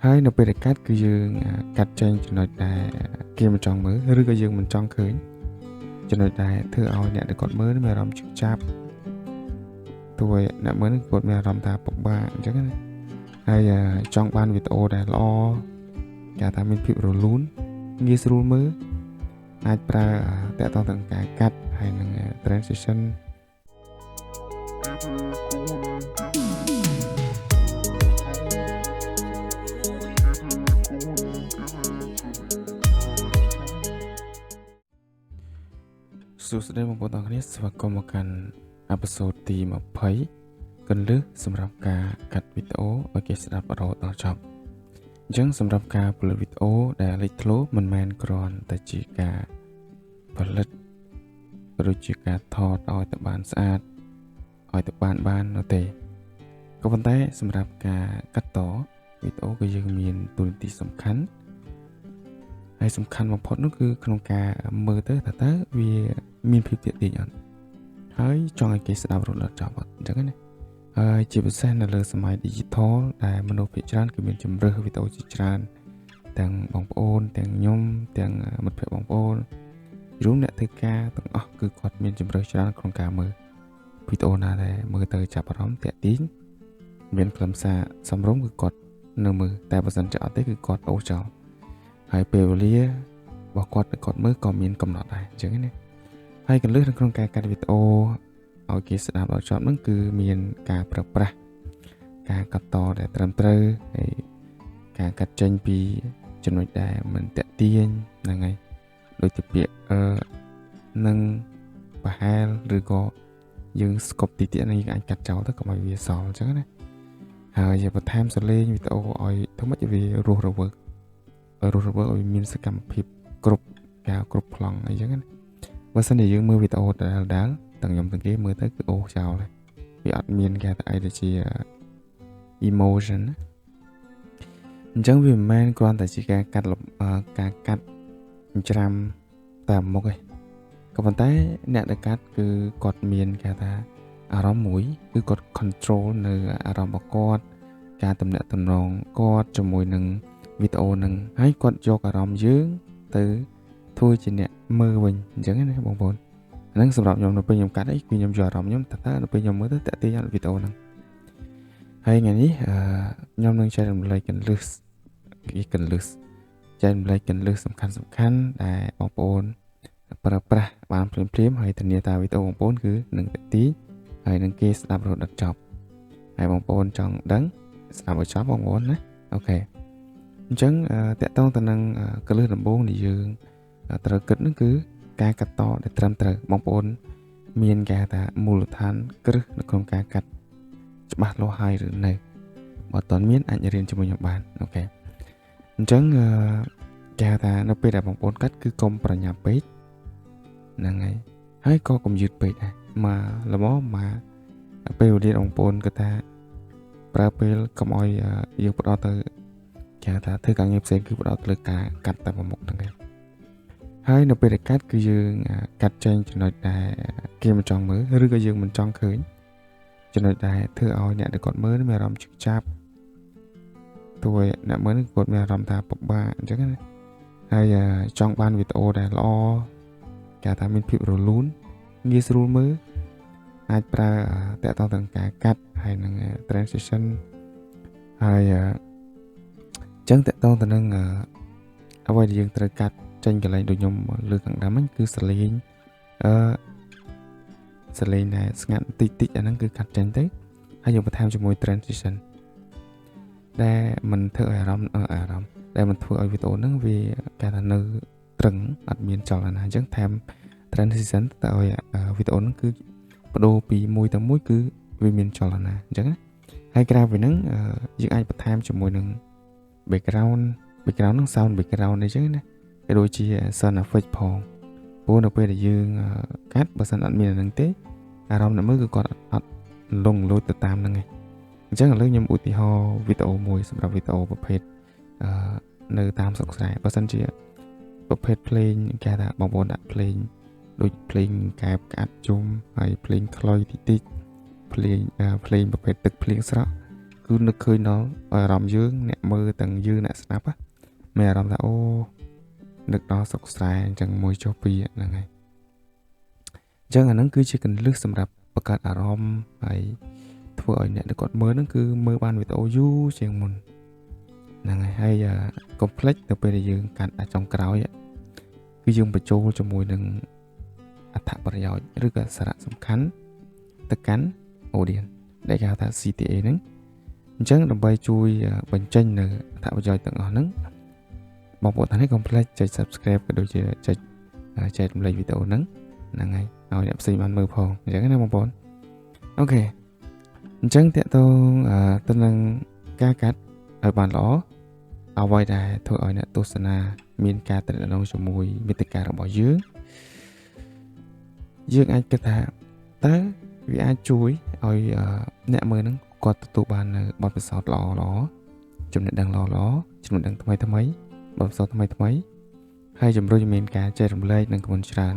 ហើយនៅពេលដែលកាត់គឺយើងកាត់ចេញចំណុចដែលគេមិនចង់មើលឬក៏យើងមិនចង់ឃើញចំណុចដែលធ្វើឲ្យអ្នកដែលគាត់មើលមានអារម្មណ៍ឈឺចាប់ធ្វើឲ្យអ្នកមើលគាត់មានអារម្មណ៍ថាពិបាកអញ្ចឹងណាហើយចង់បានវីដេអូដែលល្អគេថាមានភាពរលូនងាយស្រួលមើលអាចប្រើតាក់ទងទៅនឹងការកាត់ហើយនឹង transition សួស្តីបងប្អូនទាំងគ្នាស្វាគមន៍មកកាន់ episode ទី20កន្លឹះសម្រាប់ការកាត់វីដេអូឲ្យគេស្ដាប់រហូតដល់ចប់អញ្ចឹងសម្រាប់ការផលិតវីដេអូដែលលេចធ្លោមិនមែនគ្រាន់តែជាការផលិតឬជាការថតឲ្យតែបានស្អាតឲ្យតែបាននោះទេក៏ប៉ុន្តែសម្រាប់ការកាត់តវីដេអូគឺយើងមានតួនាទីសំខាន់ហើយសំខាន់បំផុតនោះគឺក្នុងការមើលទៅថាតើវាមានភាពទាក់ទាញអត់ហើយចង់ឲ្យគេស្ដាប់រហូតដល់ចប់អត់អញ្ចឹងណាហើយជាពិសេសនៅលើសម័យ digital ដែលមនុស្សភាគច្រើនគឺមានជម្រើសវីដេអូជាច្រើនទាំងបងប្អូនទាំងខ្ញុំទាំងមិត្តភ័ក្តិបងប្អូនរួមអ្នកធ្វើការទាំងអស់គឺគាត់មានជម្រើសច្រើនក្នុងការមើលវីដេអូណាដែលមើលទៅចាប់អារម្មណ៍ទាក់ទាញមានខ្លឹមសារសមរម្យគឺគាត់នៅមើលតែបើសិនជាអត់ទេគឺគាត់អូសចោលហើយពេលវេលារបស់គាត់គាត់មើលក៏មានកំណត់ដែរអញ្ចឹងណាហើយកលឹះនៅក្នុងការកាត់វីដេអូឲ្យគេស្ដាប់ដល់ចប់ហ្នឹងគឺមានការប្រើប្រាស់ការកាត់តដែលត្រឹមត្រូវហើយការកាត់ចេញពីចំណុចដែលមិនទាក់ទាញហ្នឹងហើយដូចជាពាក្យនឹងប្រហែលឬក៏យើងស្កប់ទីទៀតហ្នឹងយើងអាចកាត់ចោលទៅកុំឲ្យវាសល់អញ្ចឹងណាហើយបន្ថែមសលេងវីដេអូឲ្យធ្វើម៉េចឲ្យវារស់រវើកឲ្យមានសកម្មភាពគ្រប់ការគ្រប់ប្លង់អីចឹងណាបើសិនជាយើងមើលវីដេអូដដែលទាំងខ្ញុំទាំងគេមើលទៅគឺអូសចោលហើយវាអត់មានគេថាអីទៅជា emotion ណាអញ្ចឹងវាមិនមែនគ្រាន់តែជាការកាត់ការកាត់ច្រាំតាមមុខឯងក៏ប៉ុន្តែអ្នកដែលកាត់គឺគាត់មានគេថាអារម្មណ៍មួយគឺគាត់ control នៅអារម្មណ៍របស់គាត់ការទំនាក់ទំនងគាត់ជាមួយនឹងវីដេអូហ្នឹងហើយគាត់យកអារម្មណ៍យើងទៅធ្វើជាអ្នកមើលវិញអញ្ចឹងណាបងប្អូនហ្នឹងសម្រាប់ខ្ញុំនៅពេលខ្ញុំកាត់អីគឺខ្ញុំយកអារម្មណ៍ខ្ញុំតើនៅពេលខ្ញុំមើលទៅតាក់ទាញអត់វីដេអូហ្នឹងហើយថ្ងៃនេះខ្ញុំនឹងចែករំលែកកន្លឹះចែករំលែកកន្លឹះសំខាន់ដែលបងប្អូនប្រើប្រាស់បានភ្លាមៗហើយធានាថាវីដេអូបងប្អូនគឺនឹងតាក់ទាញហើយនឹងគេស្ដាប់រហូតដល់ចប់ហើយបងប្អូនចង់ដឹងស្ដាប់ឲ្យចប់បងប្អូនណាអូខេអញ្ចឹងតាក់ទងទៅនឹងកលឹះដំបូងដែលយើងត្រូវគិតនោះគឺការកាត់តដែលត្រឹមត្រូវបងប្អូនមានគេថាមូលដ្ឋានគ្រឹះនៅក្នុងការកាត់ច្បាស់លាស់ហើយឬនៅបើតន់មានអាចរៀនជាមួយខ្ញុំបានអូខេអញ្ចឹងគេថានៅពេលដែលបងប្អូនកាត់គឺកុំប្រញាប់ពេកហ្នឹងហើយហើយក៏កុំយឺតពេកដែរមកល្មមមកពេលវេលាបងប្អូនគាត់ថាប្រើពេលកុំឲ្យយើងផ្ដោតទៅគេថាធ្វើការងារផ្សេងគឺផ្ដោតលើការកាត់តែមួយមុខហ្នឹងឯងហើយនៅពេលដែលកាត់គឺយើងកាត់ចេញចំណុចដែលគេមិនចង់មើលឬក៏យើងមិនចង់ឃើញចំណុចដែលធ្វើឲ្យអ្នកដែលគាត់មើលមានអារម្មណ៍ឈឺចាប់ធ្វើឲ្យអ្នកមើលគាត់មានអារម្មណ៍ថាពិបាកអញ្ចឹងណាហើយចង់បានវីដេអូដែលល្អគេថាមានភាពរលូនងាយស្រួលមើលអាចប្រើតាក់ទងទៅនឹងការកាត់ហើយនឹង transition ហើយអញ្ចឹងតាក់ទងទៅនឹងអ្វីដែលយើងត្រូវកាត់ចេញកន្លែងដូចខ្ញុំលើកខាងដើមហ្នឹងគឺសលេងសលេងដែលស្ងាត់តិចអាហ្នឹងគឺកាត់ចេញទៅហើយយើងបន្ថែមជាមួយ transition ដែលមិនធ្វើឲ្យអារម្មណ៍ដែលមិនធ្វើឲ្យវីដេអូហ្នឹងវាគេថានៅត្រឹងអត់មានចលនាអញ្ចឹងថែម transition ទៅឲ្យវីដេអូហ្នឹងគឺបដូរពីមួយទៅមួយគឺវាមានចលនាអញ្ចឹងណាហើយក្រៅពីហ្នឹងយើងអាចបន្ថែមជាមួយនឹង background ហ្នឹង sound background អីចឹងណាក៏ដូចជា sound effect ផងព្រោះនៅពេលដែលយើងកាត់បើសិនអត់មានអាហ្នឹងទេអារម្មណ៍អ្នកមើលគឺគាត់អត់លងលួចទៅតាមហ្នឹងឯងអញ្ចឹងឥឡូវខ្ញុំឧទាហរណ៍វីដេអូមួយសម្រាប់វីដេអូប្រភេទនៅតាមស្រុកស្រែបើសិនជាប្រភេទភ្លេងគេថាបងប្អូនដាក់ភ្លេងដូចភ្លេងកែបក្អាត់ជុំហើយភ្លេងខ្លុយតិចភ្លេងប្រភេទទឹកភ្លៀងស្រក់ គឺនឹកឃើញដល់អារម្មណ៍យើងអ្នកមើលទាំងយើងអ្នកស្ដាប់មានអារម្មណ៍ថាអូនឹកដល់ស្រុកស្រែអញ្ចឹងមួយចុះពីរហ្នឹងហើយអញ្ចឹងអាហ្នឹងគឺជាកលឹះសម្រាប់បង្កើតអារម្មណ៍ហើយធ្វើឲ្យអ្នកដែលគាត់មើលហ្នឹងគឺមើលបានវីដេអូយូរជាងមុនហ្នឹងហើយហើយកុំភ្លេចទៅពេលដែលយើងកាត់អាចុងក្រោយគឺយើងបញ្ចូលជាមួយនឹងអត្ថប្រយោជន៍ឬក៏សារៈសំខាន់ទៅកាន់ audience ដែលគេហៅថា CTA ហ្នឹងអញ្ចឹងដើម្បីជួយបញ្ចេញនៅអត្ថប្រយោជន៍ទាំងអស់ហ្នឹងបងប្អូនទាំងនេះកុំភ្លេចចុច Subscribe ក៏ដូចជាចុចចែករំលែកវីដេអូហ្នឹងហ្នឹងហើយឲ្យអ្នកផ្សេងបានមើលផងអញ្ចឹងណាបងប្អូន OK អញ្ចឹងតកតងទៅនឹងការកាត់ឲ្យបានល្អអ្វីដែលធ្វើឲ្យអ្នកទស្សនាមានការតំណងជាមួយមេតិការបស់យើងយើងអាចគិតថាតើវាអាចជួយឲ្យអ្នកមើលហ្នឹងគាត់ទទួលបាននៅបទពិសោធន៍ល្អល្អចំណេះដឹងល្អល្អចំណេះដឹងថ្មីថ្មីបទពិសោធន៍ថ្មីថ្មីហើយជំរុញមានការចែករំលែកនិងកុំច្រើន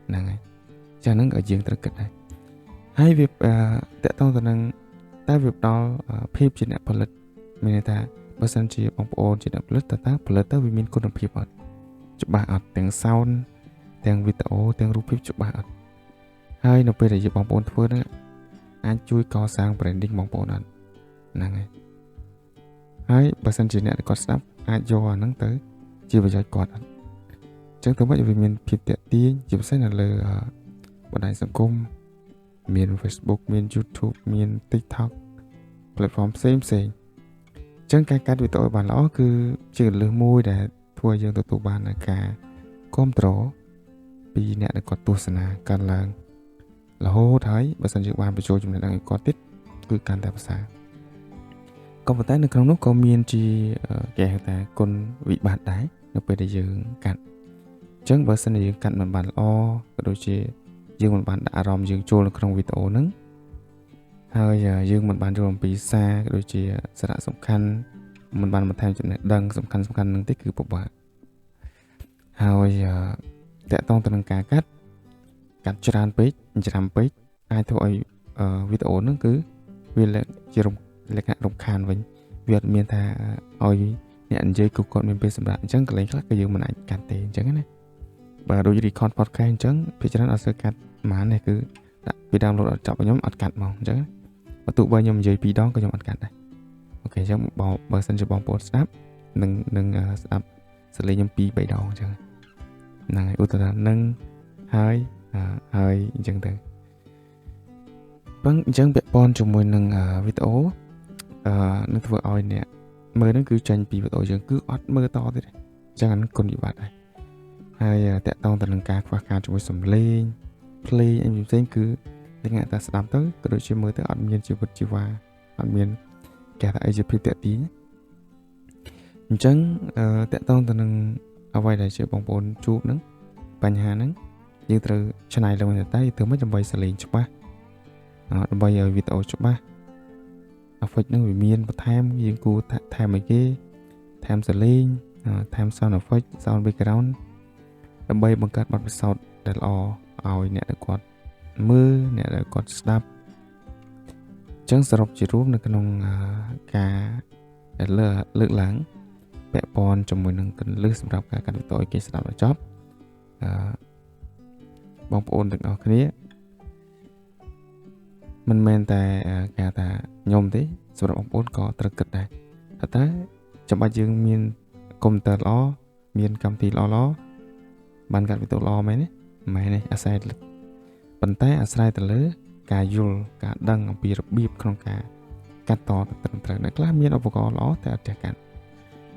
ហ្នឹងហើយចាហ្នឹងក៏យើងត្រូវគិតដែរហើយវាតកតងទៅនឹងតើវាផ្ដល់ភាពជាអ្នកផលិតមានន័យថាបើសិនជាបងប្អូនជាអ្នកផលិតតើផលិតទៅវាមានគុណភាពអត់ច្បាស់អត់ទាំង sound ទាំងវីដេអូទាំងរូបភាពច្បាស់អត់ហើយនៅពេលដែលយើងបងប្អូនធ្វើហ្នឹងអាចជួយកសាង branding បងប្អូនអត់ហ្នឹងហើយហើយបើសិនជាអ្នកដែលគាត់ស្ដាប់អាចយកអាហ្នឹងទៅជាប្រយោជន៍គាត់អត់អញ្ចឹងទៅវិញវាមានភាពតាក់ទាញជាពិសេសនៅលើបណ្ដាញសង្គមមាន Facebook មាន YouTube មាន TikTok platform ផ្សេងផ្សេងអញ្ចឹងការកាត់វីដេអូបានល្អគឺជាកលឹះមួយដែលធ្វើឲ្យយើងទទួលបាននូវការគ្រប់គ្រងពីអ្នកដែលគាត់ទស្សនាកើនឡើងរហូតហើយបើសិនយើងបានបញ្ចូលចំណេះដឹងឲ្យគាត់ទៀតគឺកាន់តែប្រសើរក៏ប៉ុន្តែនៅក្នុងនោះក៏មានជាគេហៅថាគុណវិបត្តិដែរនៅពេលដែលយើងកាត់អញ្ចឹងបើសិនជាយើងកាត់មិនបានល្អក៏ដូចជាយើងមិនបានដាក់អារម្មណ៍យើងចូលនៅក្នុងវីដេអូហ្នឹងហើយយើងមិនបានយល់អំពីសារក៏ដូចជាសារៈសំខាន់មិនបានបន្ថែមចំណេះដឹងសំខាន់សំខាន់ហ្នឹងទេគឺពិបាកហើយតកតងទៅនឹងការកាត់ច្រើនពេកច្រាំពេកអាចធ្វើឲ្យវីដេអូហ្នឹងគឺវាជាលក្ខណៈរំខានវិញវាអត់មានថាឲ្យអ្នកនិយាយគឺគាត់មានពេលសម្រាប់អញ្ចឹងកន្លែងខ្លះក៏យើងមិនអាចកាត់ទេអញ្ចឹងណាបើដូច record podcast អញ្ចឹងភាគច្រើនអត់សូវកាត់ហ្មងទេគឺដាក់ពីដើមរហូតដល់ចប់ខ្ញុំអត់កាត់ហ្មងអញ្ចឹងបើទោះបីខ្ញុំនិយាយពីរដងក៏ខ្ញុំអត់កាត់ដែរ OK អញ្ចឹងបើសិនជាបងប្អូនស្ដាប់នឹងស្ដាប់សលេងខ្ញុំ2 3ដងអញ្ចឹងហ្នឹងហើយឧទាហរណ៍នឹងហើយហើយអញ្ចឹងទៅពឹងអញ្ចឹងពាក់ព័ន្ធជាមួយនឹងវីដេអូនឹងធ្វើឲ្យអ្នកមើលហ្នឹងគឺចាញ់ពីវីដេអូយើងគឺអត់មើលតទៀតអញ្ចឹងអាហ្នឹងគុណវិបត្តិដែរហើយតកតងទៅនឹងការខ្វះខាតជាមួយសំឡេងភ្លេងអីផ្សេងៗគឺលក្ខណៈតែស្ដាប់ទៅក៏ដូចជាមើលទៅអត់មានជីវិតជីវ៉ាអត់មានគេថាអីជាភាពតាក់ទាញអញ្ចឹងតកតងទៅនឹងអ្វីដែលជាបងប្អូនជួបហ្នឹងបញ្ហាហ្នឹងយើងត្រូវច្នៃឡើងតែធ្វើម៉េចដើម្បីសលេងច្បាស់ដើម្បីឲ្យវីដេអូច្បាស់ effect ហ្នឹងវាមានបន្ថែមយើងគួរថែមអីគេថែមសលេងថែម sound effect sound background ដើម្បីបង្កើតបទពិសោធន៍ដែលល្អឲ្យអ្នកដែលគាត់មើលអ្នកដែលគាត់ស្ដាប់អញ្ចឹងសរុបជារួមនៅក្នុងការដែលលើកឡើងពាក់ព័ន្ធជាមួយនឹងកលឹះសម្រាប់ការកាត់វីដេអូឲ្យគេស្ដាប់ដល់ចប់បងប្អូនទាំងអស់គ្នាមិនមែនតែគេថាខ្ញុំទេសម្រាប់បងប្អូនក៏ត្រូវគិតដែរតែចាំបាច់យើងមានកុំព្យូទ័រល្អមានកម្មវិធីល្អល្អបានកាត់វីដេអូល្អមែនទេមែនទេអាស្រ័យប៉ុន្តែអាស្រ័យទៅលើការយល់ការដឹងអំពីរបៀបក្នុងការកាត់តត្រឹមត្រូវអ្នកខ្លះមានឧបករណ៍ល្អតែអត់ចេះកាត់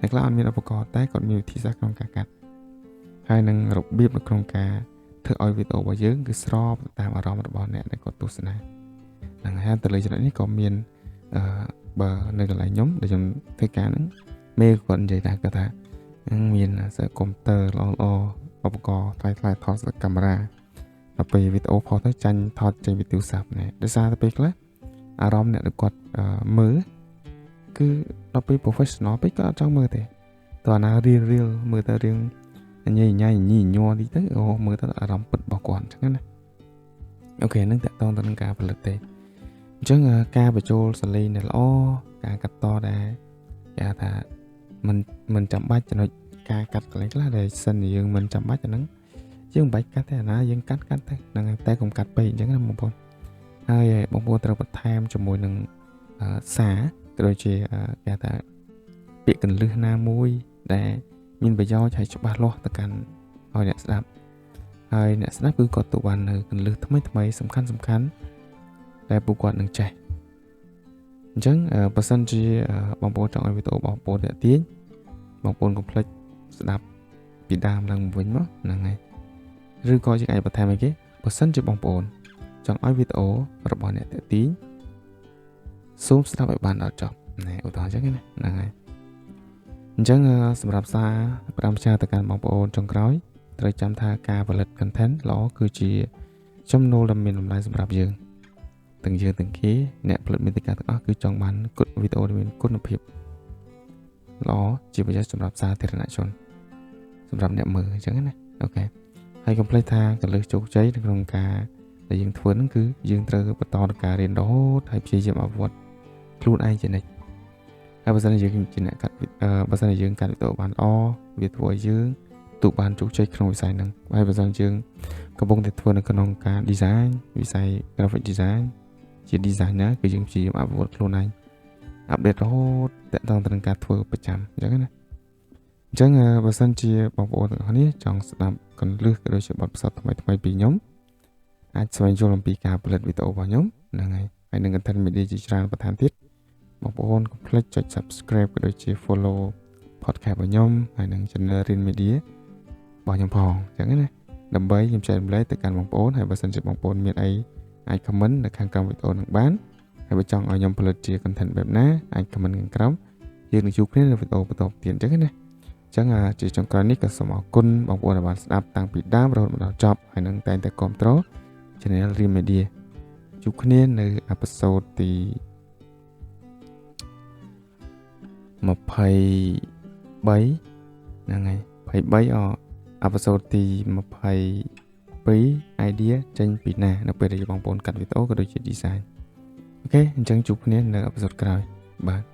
អ្នកខ្លះអត់មានឧបករណ៍តែគាត់មានវិធីសាស្ត្រក្នុងការកាត់ហើយនឹងរបៀបនៅក្នុងការធ្វើឲ្យវីដេអូរបស់យើងគឺស្របតាមអារម្មណ៍របស់អ្នកដែលគាត់ទស្សនាហ្នឹងហើយទៅលើចំណុចនេះក៏មានបើនៅកន្លែងខ្ញុំដែលខ្ញុំធ្វើការហ្នឹងមេគាត់និយាយថាគាត់ថាមានសើកុំព្យូទ័រល្អល្អឧបករណ៍ថ្លៃថ្លៃថតកាមេរ៉ាដល់ពេលវីដេអូផុសទៅចាញ់ថតចេញពីទូរស័ព្ទនេះដោយសារតែពេលខ្លះអារម្មណ៍អ្នកដែលគាត់មើលគឺដល់ពេល professional ពេកគាត់អត់ចង់មើលទេតើណារៀលរៀលមើលទៅរៀងញ៉ៃញ៉ៃញីញ័រតិចទៅអូមើលទៅអារម្មណ៍ពិតរបស់គាត់អញ្ចឹងណា OK ហ្នឹងតាក់ទងទៅនឹងការផលិតទេ អញ្ចឹងការបញ្ចូលសំឡេងដែលល្អការកាត់តដែលគេហៅថាមិនចាំបាច់ចំណុចការកាត់កន្លែងខ្លះដែលសិនជាយើងមិនចាំបាច់អាហ្នឹងយើងមិនបាច់កាត់ទេអាណាយើងកាត់កាត់ទៅហ្នឹងហើយតែកុំកាត់ពេកអញ្ចឹងណាបងប្អូនហើយបងប្អូនត្រូវបន្ថែមជាមួយនឹងសារក៏ដូចជាគេហៅថាពាក្យកន្លឹះណាមួយដែលមានប្រយោជន៍ហើយច្បាស់លាស់ទៅកាន់ឲ្យអ្នកស្ដាប់ហើយអ្នកស្ដាប់គឺគាត់ទទួលបាននៅកន្លឹះថ្មីថ្មីសំខាន់សំខាន់ដែលពួកគាត់នឹងចេះអញ្ចឹងបើសិនជាបងប្អូនចង់ឲ្យវីដេអូបងប្អូនទាក់ទាញបងប្អូនកុំភ្លេចស្ដាប់ពីដើមឡើងវិញមកហ្នឹងហើយឬក៏យើងអាចបន្ថែមអីគេបើសិនជាបងប្អូនចង់ឲ្យវីដេអូរបស់អ្នកទាក់ទាញសូមស្ដាប់ឲ្យបានដល់ចប់ណែឧទាហរណ៍អញ្ចឹងណាហ្នឹងហើយអញ្ចឹងសម្រាប់សារផ្ដាំផ្ញើទៅកាន់បងប្អូនចុងក្រោយត្រូវចាំថាការផលិត content ល្អគឺជាចំណូលដ៏មានតម្លៃសម្រាប់យើងទាំងយើងទាំងគេអ្នកផលិតមាតិកាទាំងអស់គឺចង់បានគុណវីដេអូដែលមានគុណភាពល្អជាប្រយោជន៍សម្រាប់សាធារណជនសម្រាប់អ្នកមើលអញ្ចឹងណាOK ហើយកុំភ្លេចថាកលឹះជោគជ័យនៅក្នុងការដែលយើងធ្វើហ្នឹងគឺយើងត្រូវបន្តដល់ការរៀនរហូតហើយព្យាយាមអភិវឌ្ឍខ្លួនឯងជានិច្ចហើយបើសិនជាយើងជាអ្នកកាត់បើសិនជាយើងកាត់វីដេអូបានល្អវាធ្វើឲ្យយើងទូបានជោគជ័យក្នុងវិស័យហ្នឹងហើយបើសិនយើងកំពុងតែធ្វើនៅក្នុងការ design វិស័យ graphic design ជា designer គឺយើងព្យាយាមអភិវឌ្ឍខ្លួនឯង update រហូតតាក់ទងទៅនឹងការធ្វើប្រចាំអញ្ចឹងណាអញ្ចឹងបើសិនជាបងប្អូនទាំងអស់គ្នាចង់ស្ដាប់កន្លឹះក៏ដូចជាបទពិសោធន៍ថ្មីថ្មីពីខ្ញុំអាចស្វែងយល់អំពីការផលិតវីដេអូរបស់ខ្ញុំហ្នឹងហើយហើយនឹង content media ជាច្រើនបន្ថែមទៀតបងប្អូនកុំភ្លេចចុច subscribe ក៏ដូចជា follow podcast របស់ខ្ញុំហើយនឹង channel Rin Media របស់ខ្ញុំផងអញ្ចឹងណាដើម្បីខ្ញុំចែករំលែកទៅកាន់បងប្អូនហើយបើសិនជាបងប្អូនមានអីអាច comment នៅខាងក្រោមវីដេអូនឹងបានហើយបើចង់ឲ្យខ្ញុំផលិតជា content បែបណាអាច comment ខាងក្រោមយើងនឹងជួបគ្នានៅវីដេអូបន្តទៀតអញ្ចឹងណាអញ្ចឹងជាចុងក្រោយនេះក៏សូមអរគុណបងប្អូនដែលបានស្ដាប់តាំងពីដើមរហូតមកដល់ចប់ហើយនឹងតែងតែគាំទ្រ Channel Rin Media ជួបគ្នានៅepisode ទី23ហ្នឹងហើយ23អ episode ទី22 idea ចេញពីណានៅពេលដែលបងប្អូនកាត់វីដេអូក៏ដូចជា design OK អញ្ចឹងជួបគ្នានៅepisode ក្រោយបាទ។